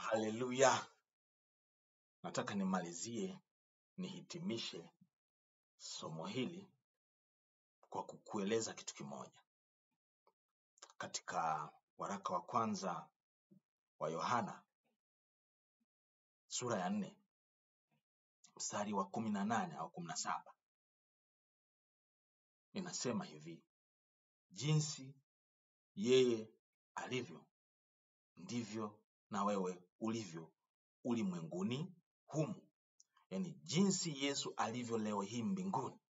Haleluya! Nataka nimalizie, nihitimishe somo hili kwa kukueleza kitu kimoja. Katika waraka wa kwanza wa Yohana sura ya 4 mstari wa 18 au 17 inasema hivi: jinsi yeye alivyo ndivyo na wewe ulivyo ulimwenguni humu. Yaani jinsi Yesu alivyo leo hii mbinguni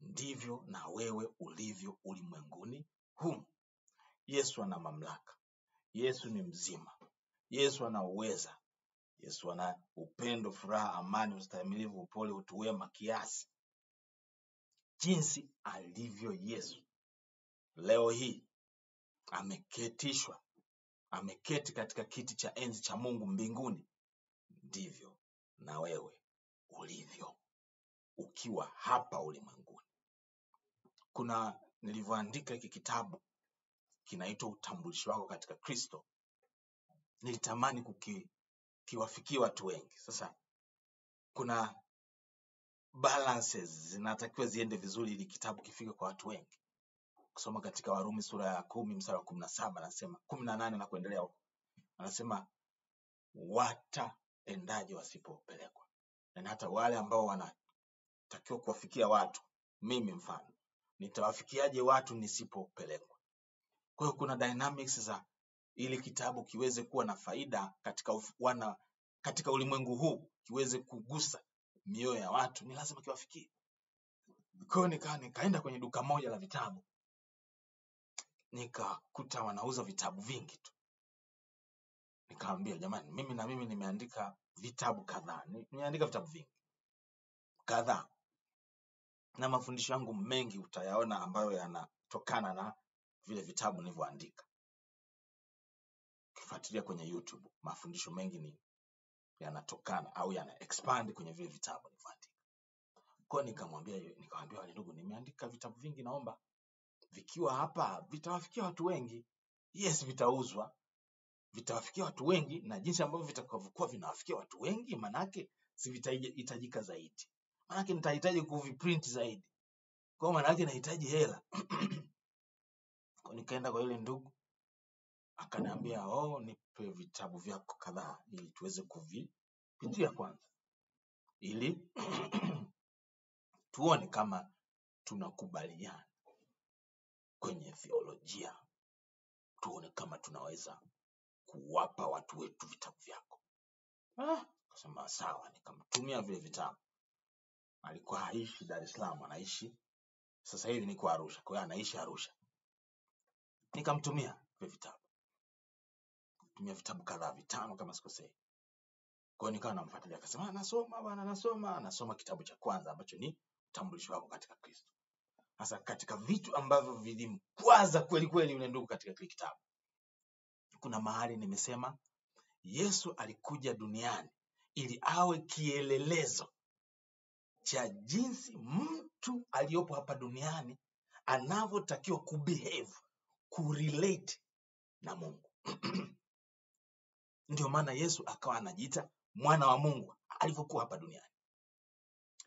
ndivyo na wewe ulivyo ulimwenguni humu. Yesu ana mamlaka. Yesu ni mzima. Yesu ana uweza. Yesu ana upendo, furaha, amani, ustahimilivu, upole, utu wema, kiasi. Jinsi alivyo Yesu leo hii ameketishwa, ameketi katika kiti cha enzi cha Mungu mbinguni, ndivyo na wewe ulivyo ukiwa hapa ulimwenguni. Kuna nilivyoandika hiki kitabu kinaitwa Utambulisho Wako Katika Kristo, nilitamani kiwafikia watu wengi. Sasa kuna balances zinatakiwa ziende vizuri ili kitabu kifike kwa watu wengi. Kusoma katika Warumi sura ya 10 mstari wa 17 anasema 18 na kuendelea huko, anasema wataendaje wasipopelekwa? Na hata wale ambao wanatakiwa kuwafikia watu, mimi mfano, nitawafikiaje watu nisipopelekwa? Kwa hiyo kuna dynamics za ili kitabu kiweze kuwa na faida katika katika ulimwengu huu, kiweze kugusa mioyo ya watu, ni lazima kiwafikie. Kwa hiyo nikaenda kwenye duka moja la vitabu, nikakuta wanauza vitabu vingi tu. Nikamwambia jamani, mimi na mimi nimeandika vitabu kadhaa, nimeandika vitabu vingi kadhaa, na mafundisho yangu mengi utayaona ambayo yanatokana na vile vitabu nilivyoandika. Ukifuatilia kwenye YouTube, mafundisho mengi ni yanatokana au yana expand kwenye vile vitabu nilivyoandika. Kwa hiyo nikamwambia wale ndugu, nimeandika vitabu vingi, naomba vikiwa hapa vitawafikia watu wengi. Yes, vitauzwa, vitawafikia watu wengi, na jinsi ambavyo vitakavyokuwa vinawafikia watu wengi, manake si vitahitajika zaidi, manake nitahitaji kuviprint zaidi, kwa manake nahitaji hela. Kwa nikaenda kwa yule ndugu, akaniambia oh, nipe vitabu vyako kadhaa ili tuweze kuvipitia kwanza, ili tuone kama tunakubaliana kwenye theolojia, tuone kama tunaweza kuwapa watu wetu vitabu vyako. Akasema sawa. Nikamtumia vile vitabu. Alikuwa haishi Dar es Salaam, anaishi sasa hivi niko Arusha, kwa hiyo anaishi Arusha. Nikamtumia vile vitabu, tumia vitabu kadhaa, 5 kama sikosei. Kwa hiyo nikawa namfuatilia, akasema nasoma bwana, nasoma kitabu cha kwanza ambacho ni Utambulisho Wako Katika Kristo. Sasa katika vitu ambavyo vilimkwaza kweli kweli yule ndugu katika kile kitabu, kuna mahali nimesema Yesu alikuja duniani ili awe kielelezo cha jinsi mtu aliyopo hapa duniani anavyotakiwa kubehave, kurelate na Mungu. Ndio maana Yesu akawa anajiita mwana wa Mungu alivyokuwa hapa duniani.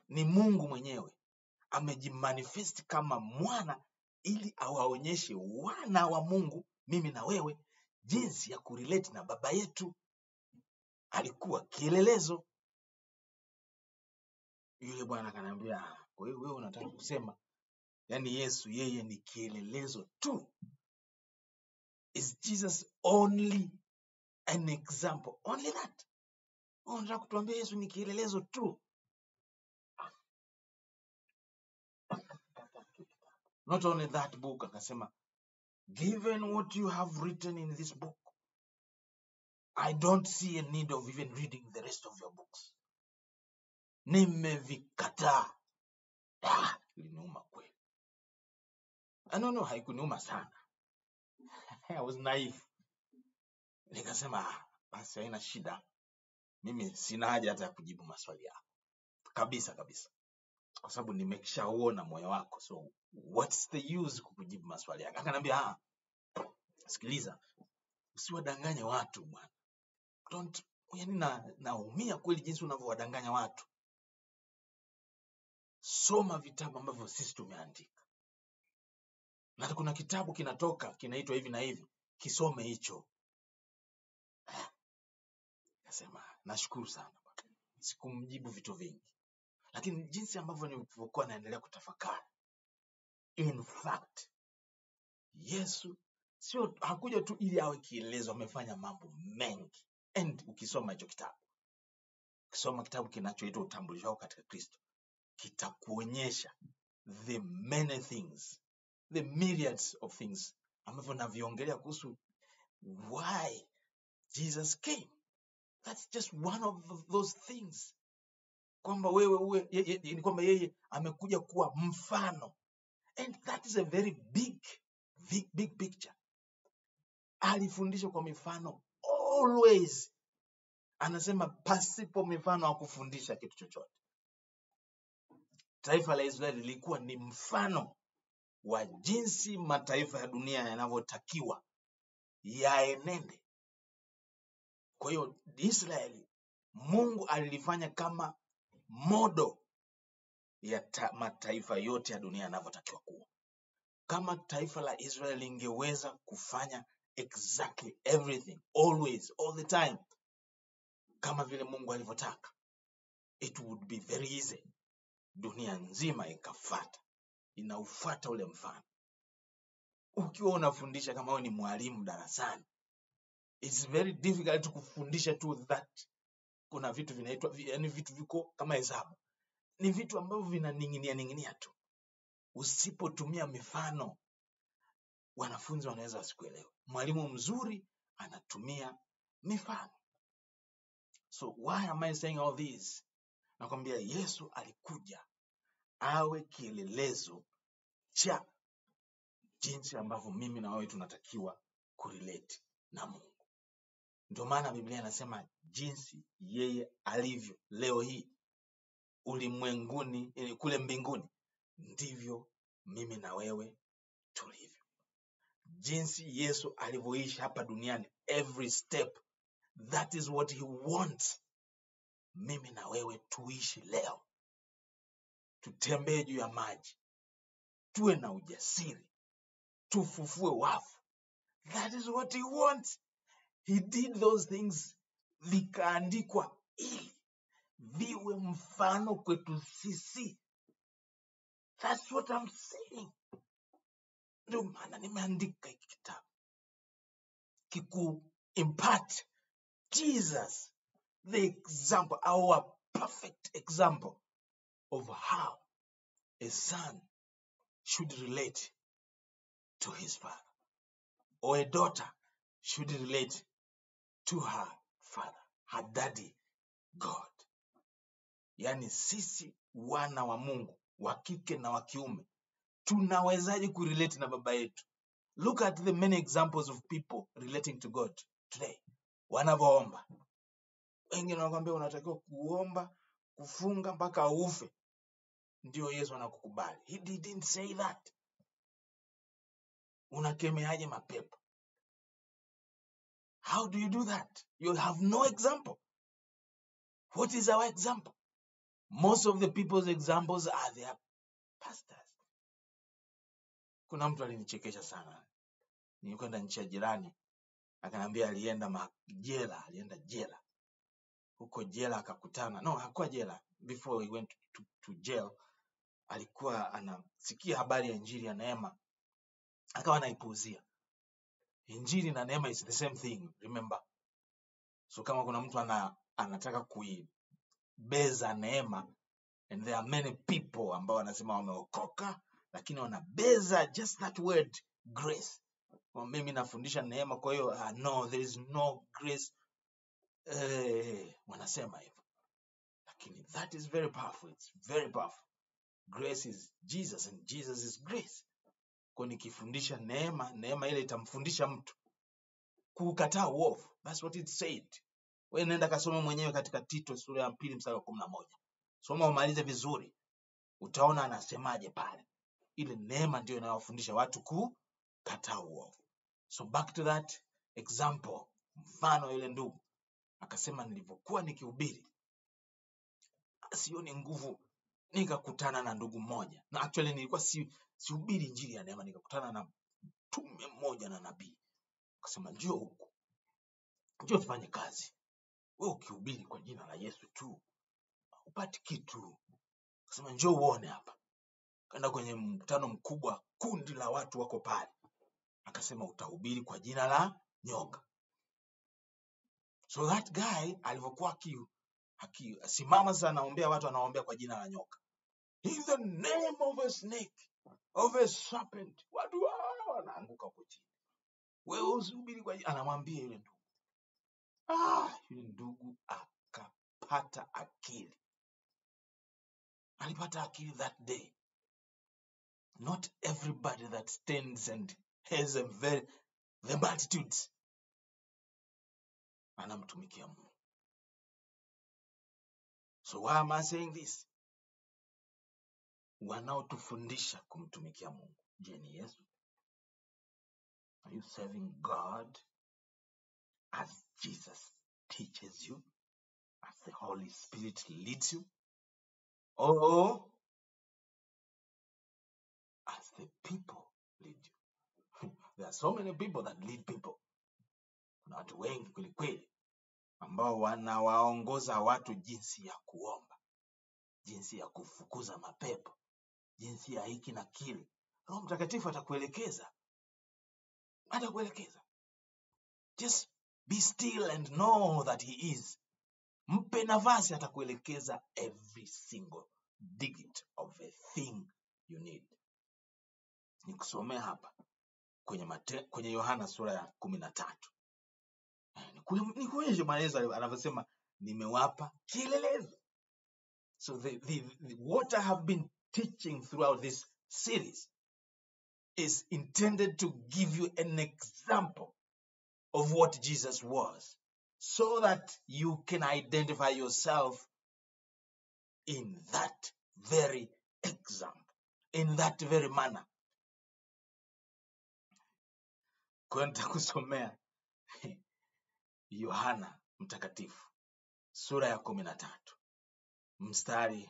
Ni Mungu mwenyewe amejimanifest kama mwana ili awaonyeshe wana wa Mungu, mimi na wewe, jinsi ya kurelate na baba yetu. Alikuwa kielelezo. Yule bwana akaniambia, kwa hiyo wewe unataka kusema yani Yesu yeye ni kielelezo tu? Is Jesus only an example? Only that? Wewe unataka kutuambia Yesu ni kielelezo tu? Not only that book, akasema, given what you have written in this book, I don't see a need of even reading the rest of your books. Nimevikataa. Iliniuma kweli. No, haikuniuma sana. I was naive. Nikasema, basi haina shida. Mimi sina haja hata ya kujibu maswali yako. Kabisa kabisa. Kwa sababu nimekishaona moyo wako. So what's the use kukujibu maswali yako? Akaniambia, sikiliza, usiwadanganye watu bwana. Don't Yaani naumia kweli jinsi unavyowadanganya watu. Soma vitabu ambavyo sisi tumeandika. Na kuna kitabu kinatoka kinaitwa hivi na hivi, kisome hicho. Nasema nashukuru sana bwana. Sikumjibu vitu vingi, lakini jinsi ambavyo nilivyokuwa naendelea kutafakari, in fact Yesu sio hakuja tu ili awe kielelezo, amefanya mambo mengi. And ukisoma hicho kitabu, ukisoma kitabu kinachoitwa Utambulisho Wako Katika Kristo, kitakuonyesha the many things, the myriads of things ambavyo naviongelea kuhusu why Jesus came. That's just one of those things. Kwamba wewe uwe, ni kwamba yeye amekuja kuwa mfano. And that is a very big, big, big picture. Alifundisha kwa mifano always. Anasema pasipo mifano hakufundisha kitu chochote. Taifa la Israeli lilikuwa ni mfano wa jinsi mataifa ya dunia yanavyotakiwa yaenende. Kwa hiyo Israeli, Mungu alilifanya kama modo ya mataifa yote ya dunia yanavyotakiwa kuwa. Kama taifa la Israeli lingeweza kufanya exactly everything, always, all the time, kama vile Mungu alivyotaka, it would be very easy. Dunia nzima ikafuata, inaufuata ule mfano. Ukiwa unafundisha kama wewe ni mwalimu darasani, it's very difficult kufundisha tu that kuna vitu vinaitwa, yaani vitu viko kama hesabu. Ni vitu ambavyo vinaning'inia ning'inia tu. Usipotumia mifano, wanafunzi wanaweza wasikuelewe. Mwalimu mzuri anatumia mifano. So why am I saying all this? Nakwambia Yesu alikuja awe kielelezo cha jinsi ambavyo mimi na wewe tunatakiwa kurelate na Mungu. Ndio maana Biblia inasema jinsi yeye alivyo leo hii ulimwenguni, kule mbinguni, ndivyo mimi na wewe tulivyo. Jinsi Yesu alivyoishi hapa duniani, every step, that is what he wants mimi na wewe tuishi leo. Tutembee juu ya maji, tuwe na ujasiri, tufufue wafu. That is what he wants. He did those things, vikaandikwa ili viwe mfano kwetu sisi. That's what I'm saying. Ndio maana nimeandika hiki kitabu kiku impart Jesus the example, our perfect example of how a son should relate to his father, or a daughter should relate to her father, her daddy, God. Yaani sisi wana wa Mungu wa kike na wa kiume tunawezaje kurelate na baba yetu? Look at the many examples of people relating to God today. Wanavyoomba. Wengine wanakuambia unatakiwa kuomba, kufunga mpaka ufe ndio Yesu anakukubali. He didn't say that. Unakemeaje mapepo? How do you do that? You have no example. What is our example? Most of the people's examples are their pastors. Kuna mtu alinichekesha sana. Nilikwenda nchi ya jirani, akaniambia alienda jela, alienda jela. Huko jela akakutana. No, hakuwa jela. Before he went to jail, alikuwa anasikia habari ya injili ya neema, akawa anaipuuzia. Injili na neema is the same thing, remember. So kama kuna mtu anataka kuibeza neema, and there are many people ambao wanasema wameokoka lakini wanabeza just that word grace. Kwa mimi nafundisha neema, kwa hiyo no, there is no grace. Wanasema hivyo. Lakini that is very powerful. It's very powerful. Grace is Jesus and Jesus is grace. Kwa nikifundisha neema, neema ile itamfundisha mtu kukataa uovu. That's what it said. Wewe nenda kasome mwenyewe katika Tito sura ya 2 mstari wa 11. Soma umalize vizuri. Utaona anasemaje pale. Ile neema ndio inayowafundisha watu kukataa uovu. So back to that example, mfano yule ndugu Akasema nilivyokuwa nikihubiri sioni nguvu, nikakutana na ndugu mmoja, na actually nilikuwa sihubiri injili ya neema, nikakutana na mtume mmoja na nabii, akasema njoo huku, njoo tufanye kazi. Wewe ukihubiri kwa jina la Yesu tu hupati kitu. Akasema njoo uone hapa. Kaenda kwenye mkutano mkubwa, kundi la watu wako pale, akasema utahubiri kwa jina la nyoka. So that guy alivyokuwa akisimama sasa anaombea watu, anaombea kwa jina la nyoka. In the name of a snake, of a serpent. Watu wanaanguka huko chini. Wewe usihubiri kwa jina, anamwambia yule ndugu. Yule ndugu akapata akili. Alipata akili that day. Not everybody that stands and has a very, the multitudes anamtumikia Mungu. So why am I saying this? Wanaotufundisha kumtumikia Mungu, je, ni Yesu? Are you serving God as Jesus teaches you, as the Holy Spirit leads you, or as the people lead you? There are so many people that lead people. Kuna watu wengi kweli kweli ambao wanawaongoza watu jinsi ya kuomba, jinsi ya kufukuza mapepo, jinsi ya hiki na kile. Roho Mtakatifu atakuelekeza, atakuelekeza. Just be still and know that he is. Mpe nafasi, atakuelekeza every single digit of a thing you need. Nikusomea hapa kwenye Yohana sura ya 13. Nikuonyeshe Bwana Yesu anavyosema, nimewapa kielelezo. So the what I have been teaching throughout this series is intended to give you an example of what Jesus was, so that you can identify yourself in that very example, in that very manner. Kwa hiyo nitakusomea Yohana Mtakatifu sura ya 13 mstari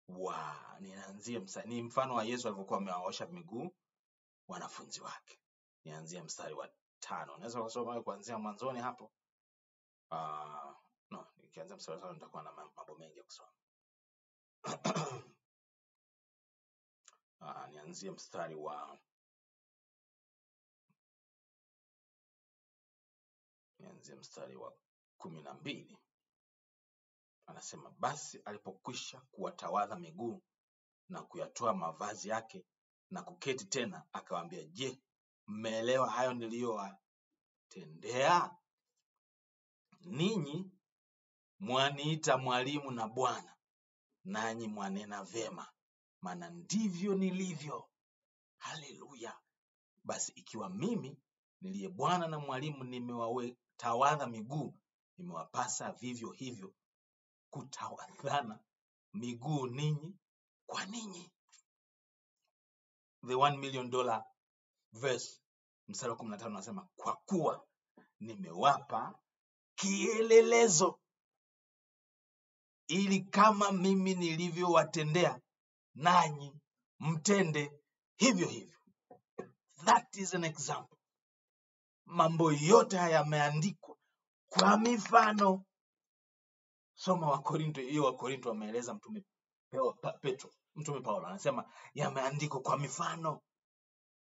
wa, nianzie mstari, ni mfano wa Yesu alivyokuwa amewaosha miguu wanafunzi wake. Nianzie mstari wa 5. Unaweza kusoma kuanzia mwanzoni hapo. No, nikianza mstari wa 5 nitakuwa na mambo mengi ya kusoma. Nianzie mstari wa, nianzie mstari wa 12. Anasema, basi alipokwisha kuwatawadha miguu na kuyatoa mavazi yake na kuketi tena, akawaambia, je, mmeelewa hayo niliyowatendea? Ninyi mwaniita mwalimu na Bwana, nanyi mwanena vyema, maana ndivyo nilivyo. Haleluya. Basi ikiwa mimi niliye Bwana na mwalimu nimewatawadha miguu, nimewapasa vivyo hivyo kutawadhana miguu ninyi kwa ninyi. The $1 million verse, mstari wa 15 anasema, kwa kuwa nimewapa kielelezo, ili kama mimi nilivyowatendea nanyi mtende hivyo hivyo. That is an example. Mambo yote haya yameandikwa kwa mifano. Soma Wakorinto, hiyo Wakorinto wameeleza Mtume Petro, Mtume Paulo anasema yameandikwa kwa mifano,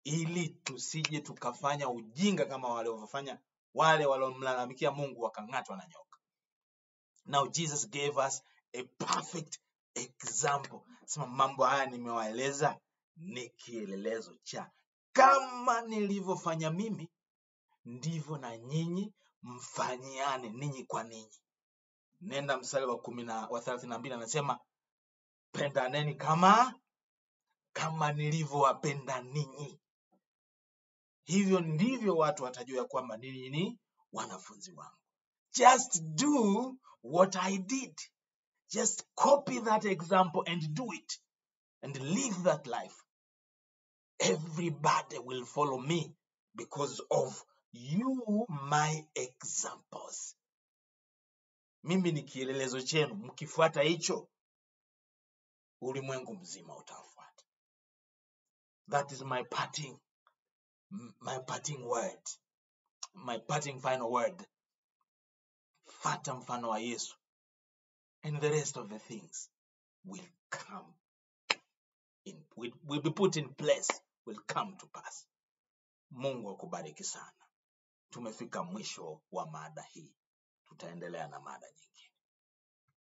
ili tusije tukafanya ujinga kama waliofanya wale waliomlalamikia Mungu wakang'atwa na nyoka. Now Jesus gave us a perfect example. Sema mambo haya nimewaeleza ni kielelezo cha kama nilivyofanya mimi ndivyo na nyinyi mfanyiane ninyi kwa ninyi. Nenda mstari wa 32 anasema pendaneni kama nilivyowapenda ninyi. Hivyo ndivyo watu watajua kwamba ninyi ni wanafunzi wangu. Just do what I did. Just copy that example and do it. And live that life. Everybody will follow me because of you, my examples. Mimi ni kielelezo chenu, mkifuata hicho ulimwengu mzima utafuata. That is my parting word, my parting final word. Fata mfano wa Yesu and the rest of the things will come in, will be put in place, will come to pass. Mungu akubariki sana. Tumefika mwisho wa mada hii, tutaendelea na mada nyingine.